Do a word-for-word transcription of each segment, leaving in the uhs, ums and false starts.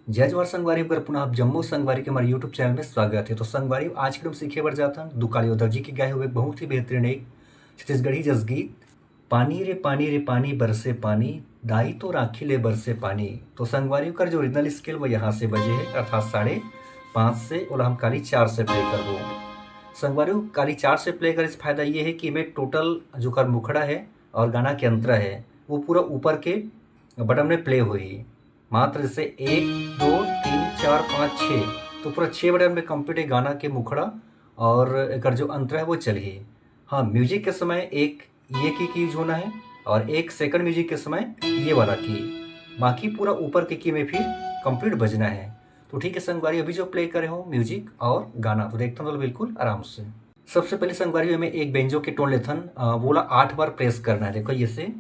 जय जोहार संगवारी, अगर पुनः आप जम्मो संगवारी के हमारे YouTube चैनल में स्वागत है। तो संगवारी, आज के हम सीखे बर जाथन दुकाल योधक जी के गाए हुए बहुत ही बेहतरीन एक छत्तीसगढ़ी जस गीत, पानी रे पानी रे पानी बरसे पानी, दाई तो राखी ले बरसे पानी। तो संगवारी, ओकर जो ओरिजिनल स्केल वो यहाँ से बजे है, अर्थात साढ़े पाँच से, ओला हम काली चार से प्ले करबो। संगवारी, काली चार से प्ले करे से फायदा ये है कि एमे टोटल जो कर मुखड़ा है और गाना के अंतरा है, वो पूरा ऊपर के बटन में प्ले होही। मात्र जैसे एक, दो, तीन, चार, पाँच, छः, तो पूरा छः बटन में कंप्लीट है गाना के मुखड़ा और एकर जो अंतरा है वो चलही। हाँ, म्यूजिक के समय एक ये की यूज होना है और एक सेकंड म्यूजिक के समय ये वाला की, बाकी पूरा ऊपर के की में फिर कंप्लीट बजना है। तो ठीक है संगवारी, अभी जो प्ले करे हो म्यूजिक और गाना, तो देखता हूँ बिल्कुल आराम से। सबसे पहले संगवारी, हमें एक बेंजो के टोन लेथन, अ, वोला आठ बार प्रेस करना है। देखो, ये से,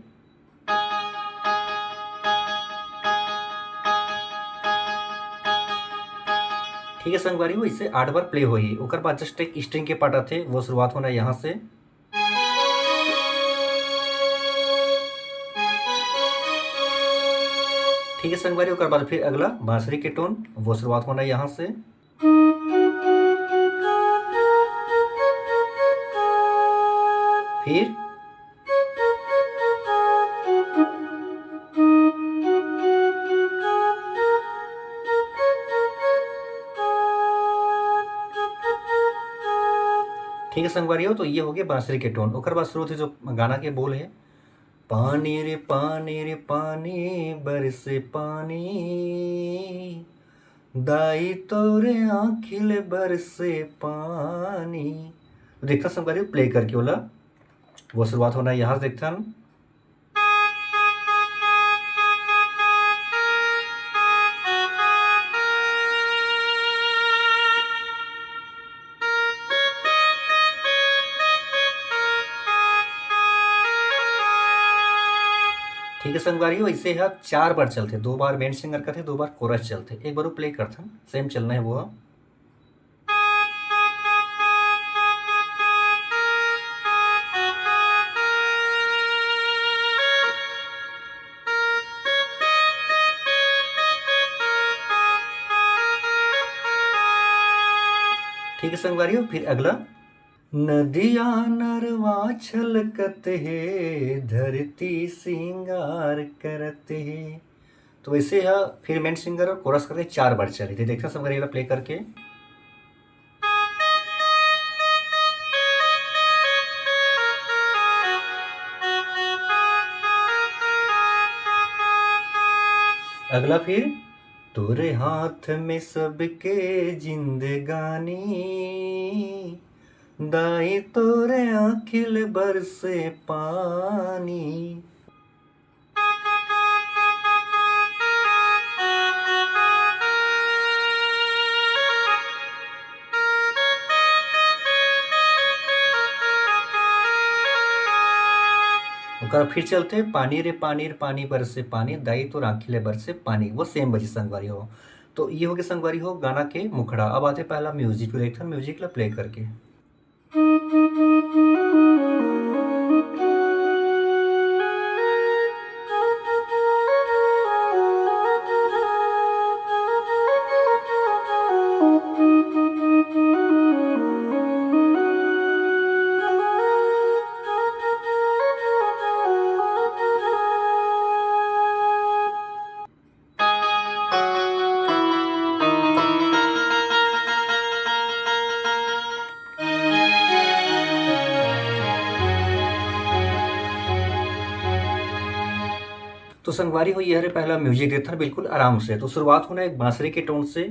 ठीक है संगवारी, वो इसे आठ बार प्ले होही। ओकर बाद जस्ट एक स्ट्रिंग के पार्ट आथे, वो शुरुआत होना है यहाँ से। ठीक है संगवारी, ओकर बाद फिर अगला बांसुरी के टोन, वो शुरुआत होना है यहाँ से। फिर ठीक है संगवारी हो, तो ये हो गए बांसुरी के टोन। ओकर बाद शुरू होते जो गाना के बोल है, पानी रे पानी रे पानी बरसे पानी, दाई तोरे आँखी ले बरसे पानी। तो देखथन संगवारी, प्ले करके ओला, वो शुरुआत होना है यहाँ से, देखथन। ठीक है संगवारी हो, इसे ह चार बार चलथे, दो बार मेन सिंगर करथे, दो बार कोरस चलथे। एक बार प्ले करथन, सेम चलना है वो। ठीक है संगवारी हो, फिर अगला, नदिया नरवा छलकत हे, धरती सिंगार करत हे। तो वैसे यह फिर मेन सिंगर और कोरस करके चार बार चली थी। देखते हैं संगवारी, प्ले करके। अगला फिर, तोरे हाथ में सबके जिंदगानी, दाई तोरे आँखी ले बरसे पानी। ओकर फिर चलथे, पानी रे पानी रे पानी बरसे पानी, दाई तोर आँखी ले बरसे पानी, वो सेम बजी संगवारी हो। तो ये हो गया संगवारी हो गाना के मुखड़ा। अब आथे पहला म्यूजिक, तो देखथन म्यूजिक ला प्ले करके। तो संगवारी हो, ये हरे पहला म्यूजिक देथन बिल्कुल आराम से। तो शुरुआत होना एक बांसुरी के टोन से।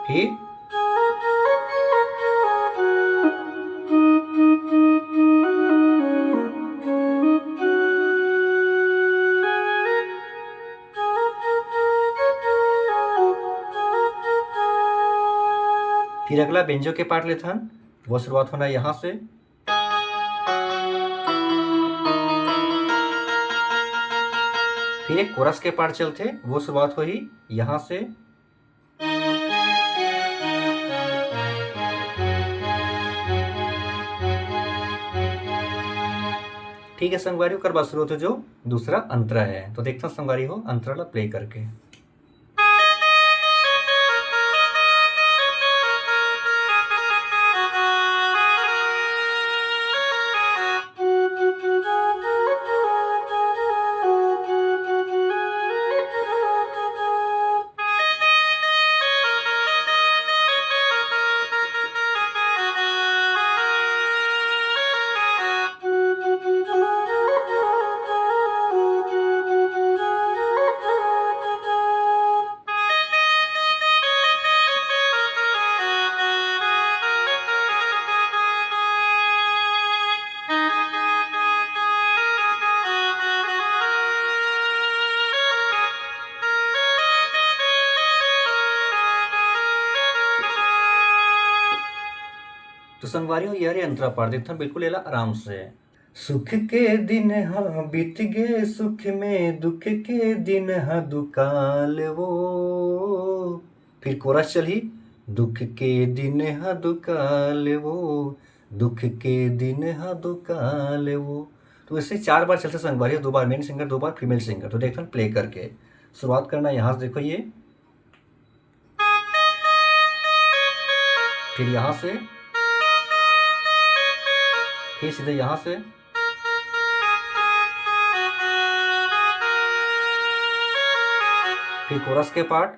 फिर फिर अगला बेंजो के पार्ट लेथन, वो शुरुआत होना यहाँ से। फिर एक कोरस के पार्ट चलथे, वो शुरुआत होही यहाँ से। ठीक है संगवारी, ओकर बाद शुरू होथे जो दूसरा अंतरा है। तो देखथन संगवारी हो अंतरा ला प्ले करके। तो संगवारी हो, ये हरे अंतरा पाठ, देखथन बिल्कुल एला आराम से। सुख के दिन ह बीत गे सुख में, दुख के दिन ह दुकाल वो। फिर कोरस चलही, दुख के दिन ह दुकाल वो, दुख के दिन ह दुकाल वो। तो ऐसे चार बार चलथे संगवारी, दो बार मेन सिंगर, दो बार फीमेल सिंगर। तो देखथन प्ले करके, शुरुआत करना यहाँ से, देखो ये, फिर यहाँ से, फिर सीधे यहाँ से, फिर कोरस के पार्ट,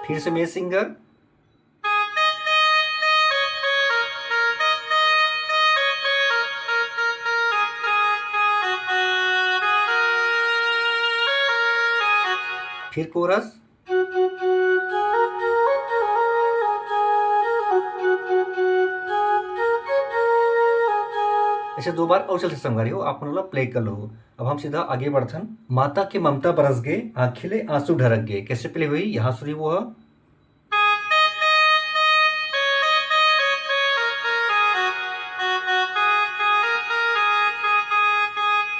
फिर से मेन सिंगर, फिर कोरस। ऐसे दो बार और चलथे संगवारी हो, आप मन ओला प्ले कर लो। अब हम सीधा आगे बढ़थन। माता के ममता बरस गे, आँखी ले आंसू ढरक गे। कैसे प्ले होही? यहाँ शुरू वो ह।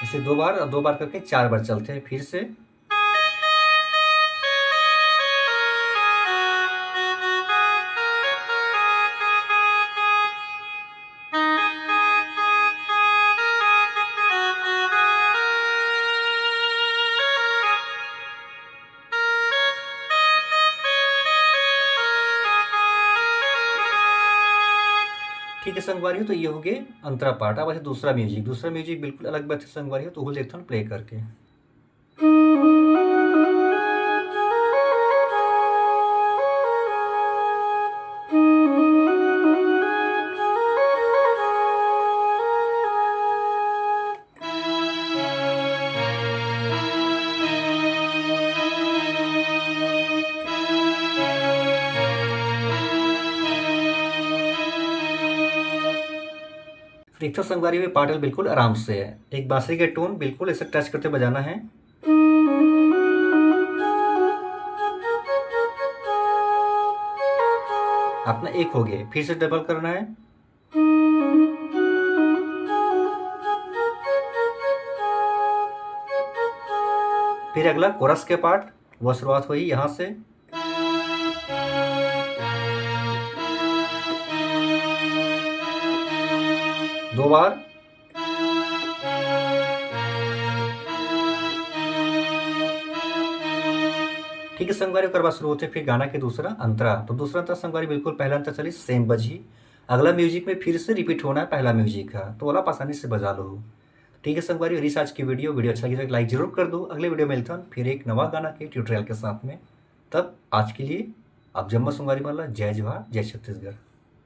इसे दो बार और दो बार करके चार बार चलथे। फिर से। ठीक है संगवारी हो, तो ये हो गए अंतरा पाठ। अब ऐसे दूसरा म्यूजिक, दूसरा म्यूजिक बिल्कुल अलग बात है संगवारी हो, तो वो देखते हैं प्ले करके। देखो संगवारी, ये पार्ट बिल्कुल आराम से है। एक बांसुरी के टोन बिल्कुल ऐसे टच करते बजाना है। अपना एक हो गया, फिर से डबल करना है। फिर अगला कोरस के पार्ट, वो शुरुआत हुई यहाँ से। दो बार। ठीक है संगवारी, ओकर बाद शुरू होथे फिर गाना के दूसरा अंतरा। तो दूसरा अंतरा संगवारी बिल्कुल पहला अंतरा चली, सेम बजी। अगला म्यूजिक में फिर से रिपीट होना है पहला म्यूजिक का, तो ओला आप आसानी से बजा लो। ठीक है संगवारी, और इस आज की वीडियो, वीडियो अच्छा लगी तो लाइक जरूर कर दो। अगले वीडियो में मिलथन फिर एक नवा गाना के ट्यूटोरियल के साथ में। तब आज के लिए आप जम्मो संगवारी मन ला जय जोहार, जय छत्तीसगढ़।